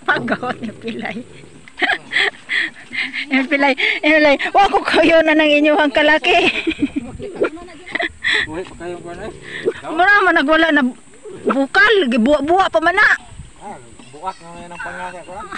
Pagawat ni Pilay. Yung Pilay, yung Pilay, wa ko kayo na ng inyong kalaki. Uy, pagkayo ko na eh. Mura man nagwala na bukal, gibuwa-buwa pa man na. Ah, buak na ngayon ang pangaka ko lang.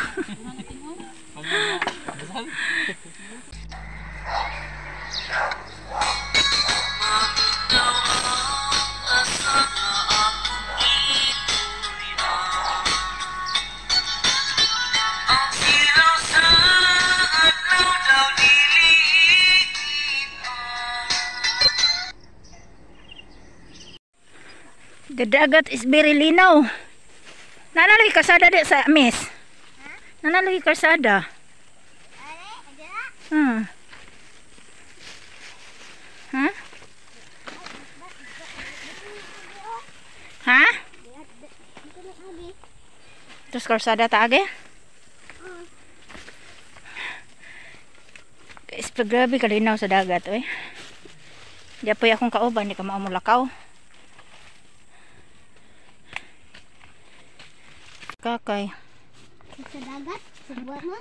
The dagat is very linaw. Nanaloy kasada di sa miss. Nanaloy kasada. Ha? Ha? Terus karsada ta age? Guys, grabe kalinaw sa dagat oy. Di pa akong kauban, di ka maamulakaw. Kakay. Sa dagat, sa buwan mo.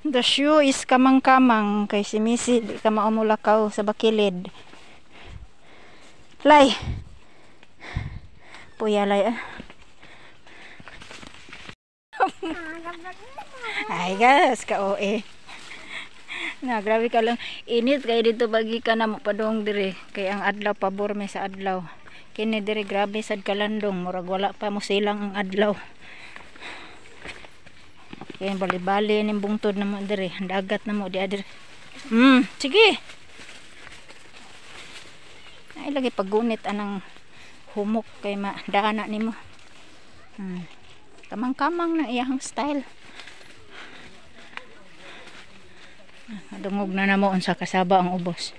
The shoe is kamang-kamang kay si Missy di ka maamulakaw sa bakilid. Lay. Puya lay. Ah. Ay gas ka oe. Na grabe ka lang init kay dito bagi ka na mo padong dire kay ang adlaw pabor mi sa adlaw. Kini dire grabe sad kalandong murag wala pa mo silang ang adlaw. Kay bali-bali ning bungtod na mo dire, ang dagat na mo di dire. Sige. Ay lagi paggunit anang humok kay madana nimo. Kamang-kamang na iyang style. Dungog na namo unsa kasaba ang ubos.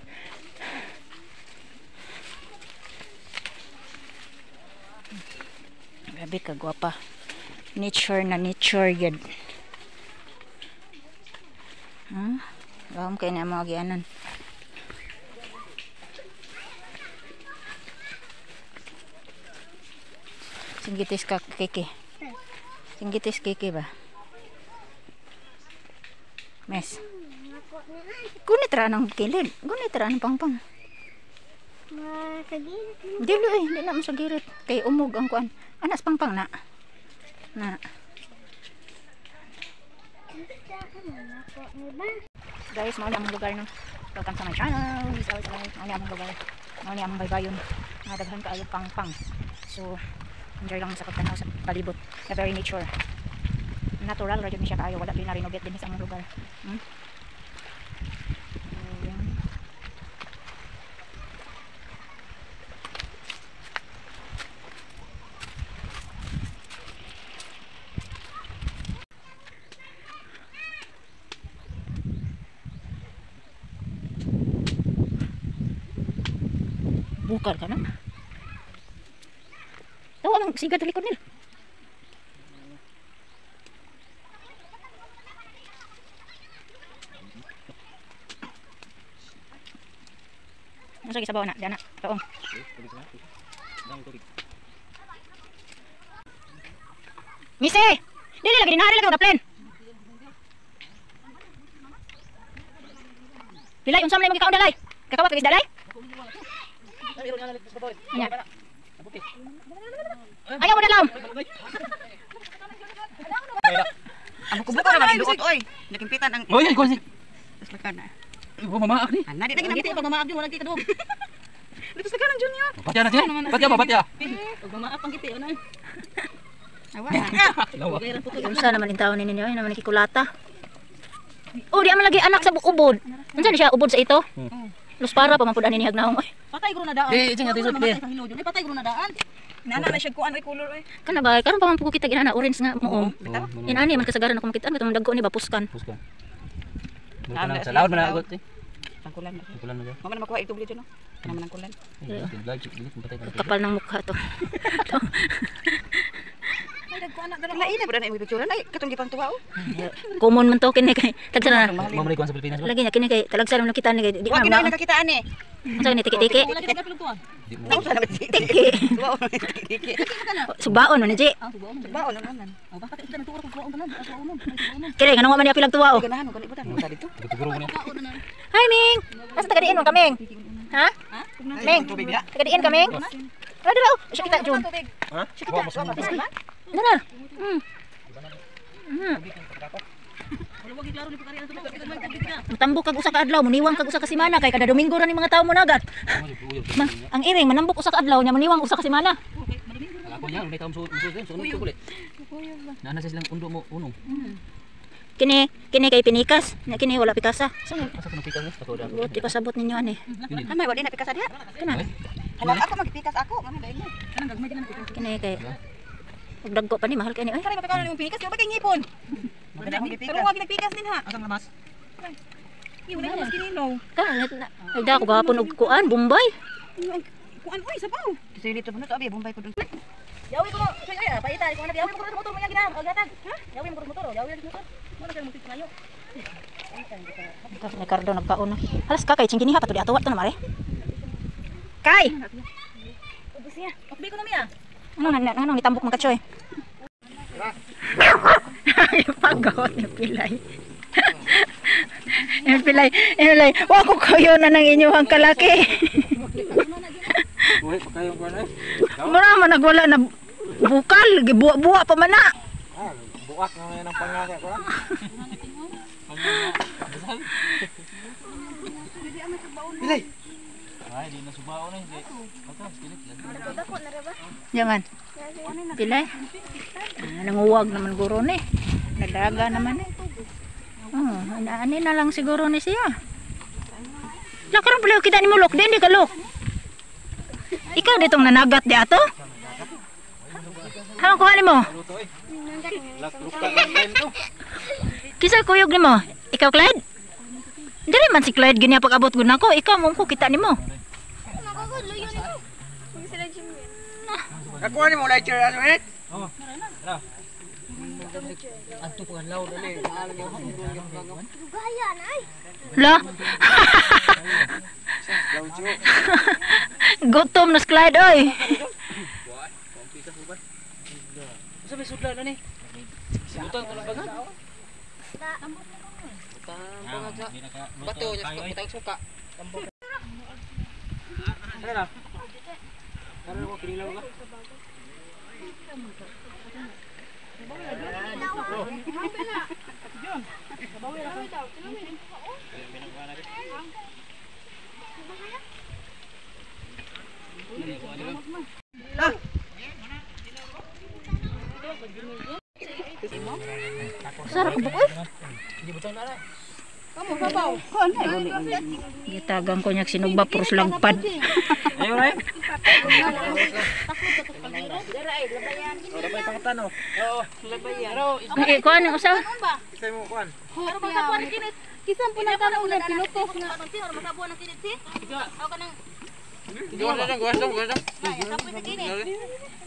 Grabe ka gwapa. Nature na nature gyud. Ha? Gahom kay na mga gianan. Singgitis ka kiki. Singgitis kiki ba? Mes. Gunit ra ng kilid. Gunit ra ng pangpang. Sa girit. Dili eh, di na mo sa girit. Kay umog ang kuan. Anas pangpang na. Na. Guys, mao ni among lugar no. Welcome to my channel. Mao ni among lugar. Mao ni among baybayon. Mga daghan kaayo pangpang. So, enjoy lang mo sa pagtanaw sa palibot. Na very nature. Natural ra jud ni siya kaayo, wala gyud na-renovate dinhi sa among lugar. Bukal ka na. Tawa ang siga sa likod nila. Ano sa gisabaw na? Diyan na. Taong. Mise! Dili lagi dinari lagi og plan. Pilay unsa man imong gikaon dalay? Kakawat kag isda dalay? Anya. Ayaw mo dalam. Ang buko-buko naman duot oy. Nakimpitan ang Oy, ay, kuwan si. Taslakan na. Ibo mamaak ni. Ana di na ginamit pa mamaak yun wala kay kadug. Dito sa kanan junior. Patya na siya. Patya ba, patya. Ug mamaak pang giti ana. Awa. Lawa. Unsa naman intawon ninyo ay naman kikulata. Oh, di man lagi anak sa ubod. Unsa ni siya ubod sa ito? Los para pa man pud ani ni hagnahong oy. Patay gro na daan. Di, di, di, di. Ay patay gro na daan. Nana na siya kuan oy color oy. Kana ba karon pa man pud kita ginana orange nga mo. Inani man kasagaran ako makita katong dagko ni ba puskan. Puska. Sa laod man agot eh. Tangkulan na. Tangkulan na siya. Mama na makuha ito dito no. Kana man ang kulan. Kapal ng mukha to. Ay dagko anak dara. Lain na pud na imong picture ay katong gipang tuwa oh. Common man to kini kay tagsa na. Mo man sa Pilipinas ba? Lagi na kini kay talagsa naman kita ni kay di Wa na. ginaw nakakitaan eh. Unsa ni tiki-tiki? Wala kita gapilog tuwa. Tiki. Subaon man ni Ji. Ah, subaon. Subaon naman. Oh, baka kita nagtuwa kung subaon tanan. Subaon nun. Kire nganong wa man ni apilag tuwa oh. Ganahan ko ibutan mo dito. Tuguro mo niya. Hi Ming. Asa taga diin man kaming? Ha? Ming. Taga diin kaming? Wala dira oh. Siya kita Jun. Ha? Wa mas mo. Ano na? Mm. Matambok kag usa ka adlaw, muniwang kag usa ka semana kay kada Domingo ra ni mga tawo monagat. Ma, ang iring manambok usa ka adlaw nya maniwang usa ka semana. Ako niya, may taong suod suod kulit. Naana sa silang undo mo unong. Kini kini kay pinikas, nya kini wala pikasa. So, Asa kuno pikas ni? Ako da. buot ipasabot ninyo ani. Ay, wala na pikas diha. Kana. Hala ako magpikas ako, mami dai mo. Kini kay ug dagko pa ni mahal kay ni oy. Kare mapikaw na imong pinikas, kay ba kay ngipon? Pero wag nagpikas din ha. Asang lamas? Yung na mas kinino. Ka ay da ko gahapon og kuan Bombay. Kuan oy sabaw. Kasi dito mo to abi Bombay ko dun. Yawi ko soy ay paita ko na yawi mo ko motor mo yang ginam og gatag. Ha? Yawi mo ko motor, yawi lang motor. Mo na kay mo ngayo. Tapos ni Cardo nagkaon na. Halas ka kay chingkiniha pa to di ato to na mare. Kay. Ubus niya. Okbi ko na miya. Ano na ano nitambok man kachoy? Pagod ni Pilay. Yung Pilay, yung Pilay, wa ko kayo na ng inyong kalaki. Buhi pa kayo kuan eh. Mura man nagwala na bukal, gibuwa-buwa pa man na. Ah, buak na ngayon ang pangasa ko. Pilay. Ay, di na subaon eh. Yaman. Pilay. Ah, nanguwag naman guro ni. Nadaga naman eh. Oh, ani na lang siguro ni siya. La karon pala kita ni mo lok, di ka lok. Ikaw ditong nanagat di ato? Hamang kuha nimo? Kisa kuyog nimo? Ikaw Clyde? Dili man si Clyde ginya pag-abot gud nako, ikaw mo ko kita nimo. Nakuha ni mo lighter ano eh? Oh. Anto pa law dali. Gaya na ay. La. Gutom na si Clyde oy. Usa may sudla na ni? Butang ko lang bagag. Butang bagag sa bato nya butang suka. Ano na? Ano ko kinilaw ka? Sarap ka bukoy. Kamo sabaw. Kuan ay Gitagang ko niya sinugba puros lagpad. Ayo ray. Oh, dapat pangatan oh. Oo. Eh, kuan ang usa. Isay mo kuan. Pero masabuan ng kinit. Kisan po nang tanong ng pinutos nga. Pero masabuan ng kinit si? Ako kanang Gawas lang, gawas lang, gawas lang. sapoy sa kinit.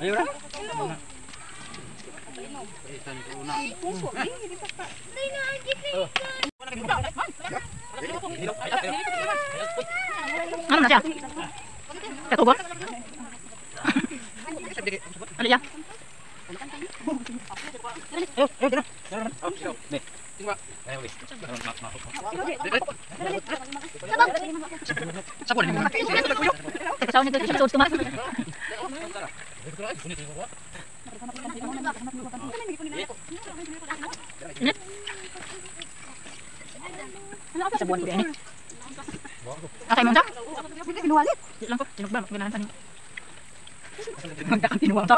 Ayo ra. Ano na siya? Kakubo? Ano siya? Sa nito siya sa tumas. Sa buwan ko din eh. Okay, mong Di lang ko, tinugba, maganahan pa niyo. Magdakang tinuwang to.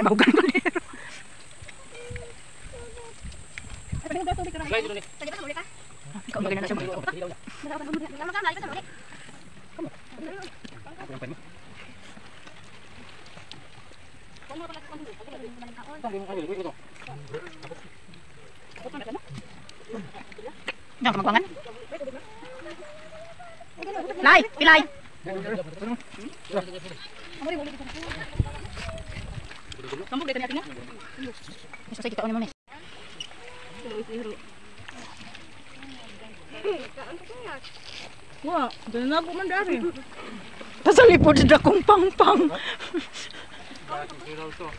Mahugan ko niyo. Ikaw magana na siya. Diyan ka magwangan. Lai, pilay. Tambok dito ni atin. Gusto kita mo ni. Wa, ganun man dari. Pasalipod sa dakong pangpang.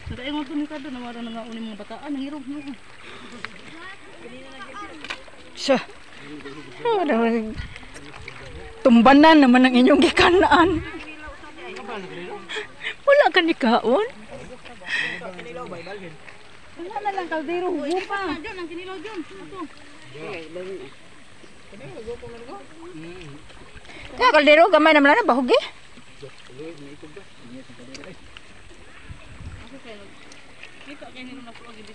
Nakaingon ko ni Kado na wala na nga uni mga bataan, nangirog mo. Siya. Oh, naman. Tumbanan naman ang inyong gikanaan. Wala ka ni kaon. Wala na lang kaldero, hugo pa. Diyon, ang kinilaw diyon. Ato. Kaya kaldero, gamay naman na bahog eh. Kita kay nilo na po ang ibig.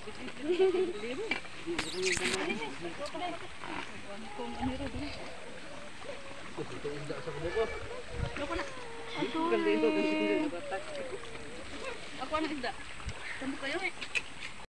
Ako na isda. Tambok kayo eh.